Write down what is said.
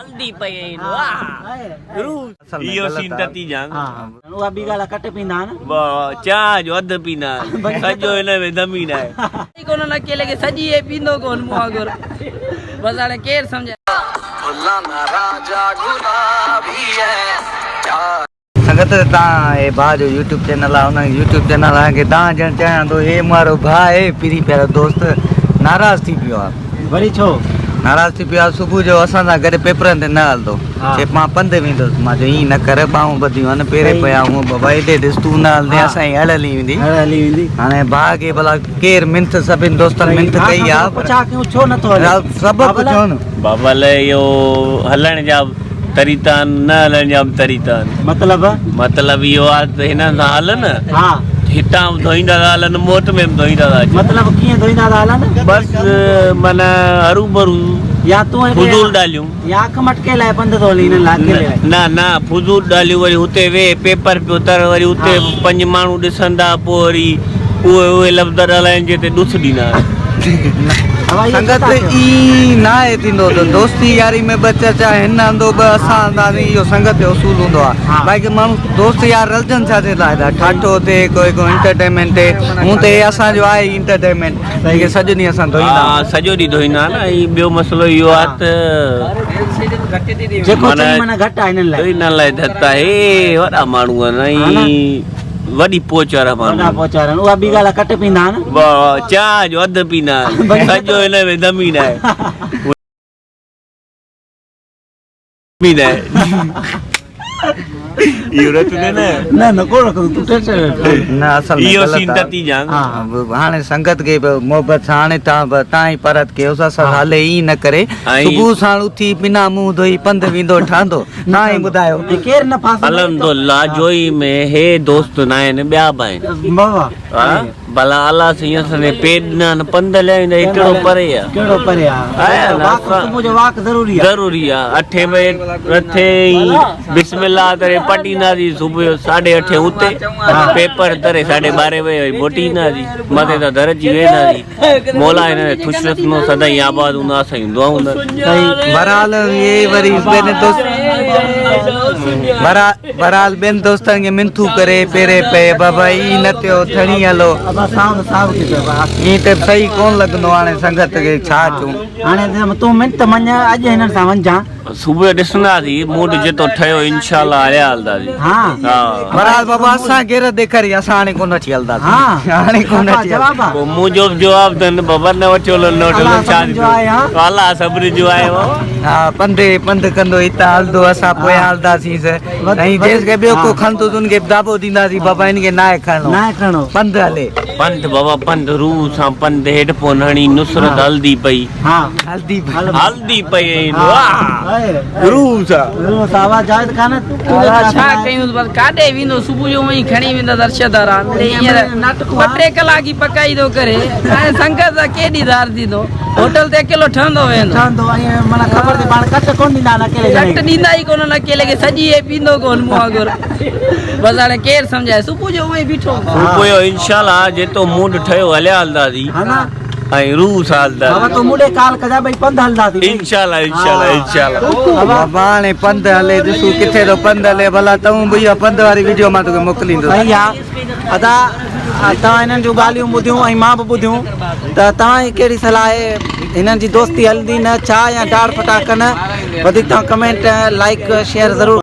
هلندي پئي آهن واهه روح. اهو سين تتي جان. اها ٻي ڳالهه آهي ڪٽ پيندا آهن. چانهه جو اڌ پيندا آهن سڄو هن ۾ دم ئي ناهي. ڪونه نه اڪيلي کي سڄي هي پيندو ڪون مون وانگر بس هاڻي ڪير سمجهائي. سنگت تان هي ڀاء جو يوٽيوب چينل آ ان يوٽيوب چينل آ کي تان جڻ چاهيان ٿو هي مارو ڀاء آهي پري پيارو دوست ناراض ٿي پيو آ وري ڇو ناراض ٿي پيو آ صبح جو اسان سان گڏ پيپرن تي نه هلندو چي مان پنڌ ويندس مان چيو ائين نه ڪر ٻانهون ٻڌيون آهن پيري پيا هون بابا هيڏي ڏس تون نه هلندين اسان جي هڙ هلي ويندي هڙ هلي ويندي هاڻي ڀاء کي ڀلا ڪير منٿ سڀن دوستن منٿ ڪئي آ پڇا ڪيون ڇو نه ٿو هلي سبب پڇو نه بابل اهو هلڻ جا طريقا آهن نه هلڻ جا به طريقا آهن. مطلب؟ مطلب اهو آهي ته هنن سان هل نه ها. هتان به ڌوئيندا ٿا هلن موٽ ۾ به ڌوئيندا ٿا اچن. مطلب ڪيئن ڌوئيندا ٿا هلن؟ بس معنيٰ هروڀرو يا تون هيڏي فضول ڳالهيون. يا اک مٽڪي لاء پنڌ ٿو هلين هنن لاء اڪيلي لاء. نه نه فضول ڳالهيون وري هتي ويهه پيپر پيو تر وري اتي پنج ماڻهو ڏسندا پوء وري اهي اهي لفظ ڳالهائين جتي ڏس ڏيندا. سنگت ائين ناهي ٿيندو ته دوستي ياري ۾ ٻه چرچا هن هلندو ٻه اسان هلنداسين اهو سنگت جو اصول هوندو آهي باقي ماڻهو دوست يار رلجن ڇا جي لاء ٿا ٺاٺو ٿئي ڪوئي ڪو انٽرٽينمينٽ ٿئي هون ته هي اسان جو آهي ئي انٽرٽينمينٽ جيڪي سڄو ڏينهن اسان ڌوئيندا ها سڄو ڏينهن ڌوئيندا نه ۽ ٻيو مسئلو اهو آهي ته جيڪو چئي معنيٰ گهٽ آهي هنن لاء هنن لاء گهٽ آهي وڏا ماڻهو آهن ۽ وڏي پهچ وارا ماڻهو وڏا پهچ وارا اها ٻي ڳالهه ڪٽ پيندا آهن چانهه جو اڌ پيندا آهن سڄو هن ۾ دم ئي ناهي اهو رت نه نه نه ڪو رکندو تون ٽينشن نه اصل ۾ اهو غلط سين آ. تتي جان ها هاڻي سنگت کي به محبت سان هاڻي تان به تان ئي پرت ڪيوس اسان هلي ئي نه ڪري صبح ساڻ اٿي بنا منهن ڌوئي پنڌ ويندو ٺهندو تان ئي ٻڌايو ۽ ڪير نه ڦاسندو الحمدلله جوئي ۾ هي دوست نه آهن ٻيا به آهن واهه ها ڀلا الله سائين اسان کي پير ڏنا آهن پنڌ هليا ويندا هي ڪهڙو پري آ ڪهڙو پري آ واڪ صبح جو واڪ ضروري آ ضروري آ اٺين بجي رٿي ئي بسم الله ڪري پٽينداسين صبح جو ساڍي اٺين اتي پيپر تري ساڍي ٻارهين بجي وري موٽي اينداسين مٿي تان در اچي ويهنداسين مولا هن کي خوش رکندو سدائين آباد هوندا اسان جون دعائون اٿن. بھرحال اهي وري ٻين دوست بھرحال ٻين دوستن کي منٿون ڪري پيري پئي بابا ائين نه ٿيو کڻي هلو ائين ته صحيح ڪون لڳندو هاڻي سنگت کي ڇا چئون. هاڻي تون منٿ مڃ اڄ هنن سان وڃجان. صبح جو ڏسنداسين موڊ جيتو ٺهيو انشاء الله هليا هلنداسين. ها بھرحال بابا اسان غيرت ڏيکاري اسان هاڻي ڪونه اچي هلنداسين هاڻي ڪونه اچي هلنداسين. پوء منهنجو به جواب اٿن بابا نه وٺيو نه وٺو ڇا ٿيندو الله سڀني جو آهي بابا. ها پنڌ پنڌ ڪندو هتان هلندو اسان پويان هلنداسين ۽ جيس کي ٻيو ڪو کڻندو ته ان کي به داٻو ڏينداسين بابا هن کي ناهي کڻڻو ناهي کڻڻو پنڌ هلي. پنڌ بابا پنڌ روح سان پنڌ هيڊ فون هڻي نصرت هلندي پئي. ها هلدي پئي هلدي پئي واهه روح سان روح سان آواز جاويد خان ڇا ڪيون بس ڪاڏي ويندو صبح جو وڃي کڻي ويندس ارشد وارا مڙئي هينئر ٻه ٽي ڪلاڪ ئي پڪائي ٿو ڪري ۽ سنگت سان ڪيڏي ڌار ٿيندو هوٽل تي اڪيلو ٺهندو ويندو ٺهندو ۽ معنيٰ خبر تي پاڻ ڪٽ ڪون ڏيندا آهن اڪيلي ڪٽ ڏيندا ئي ڪونهن اڪيلي کي سڄي هي پيندو ڪون مون وانگر بس هاڻي ڪير سمجهائي صبح جو اونئي بيٺو صبح جو انشاء الله جيتو موڊ ٺهيو هليا هلنداسين ها نه ۽ روح سان هلنداسين. بابا تون مون ڏي ڪال ڪجان ٻئي پنڌ هلنداسين ٻئي. انشاء الله انشاء الله انشاء الله. بابا هاڻي پنڌ هلي ڏسون ڪٿي ٿو پنڌ هلي ڀلا تون به اها پنڌ واري ويڊيو مان توکي موڪليندس. صحيح آ ادا توهان هنن جون ڳالهيون ٻڌيون ۽ مان به ٻڌيون ته توهان جي ڪهڙي صلاح آهي هنن جي دوستي هلندي نه ڇا يا ڊاڙ ڦٽا ڪن وڌيڪ توهان ڪمينٽ لائيڪ شيئر ضرور.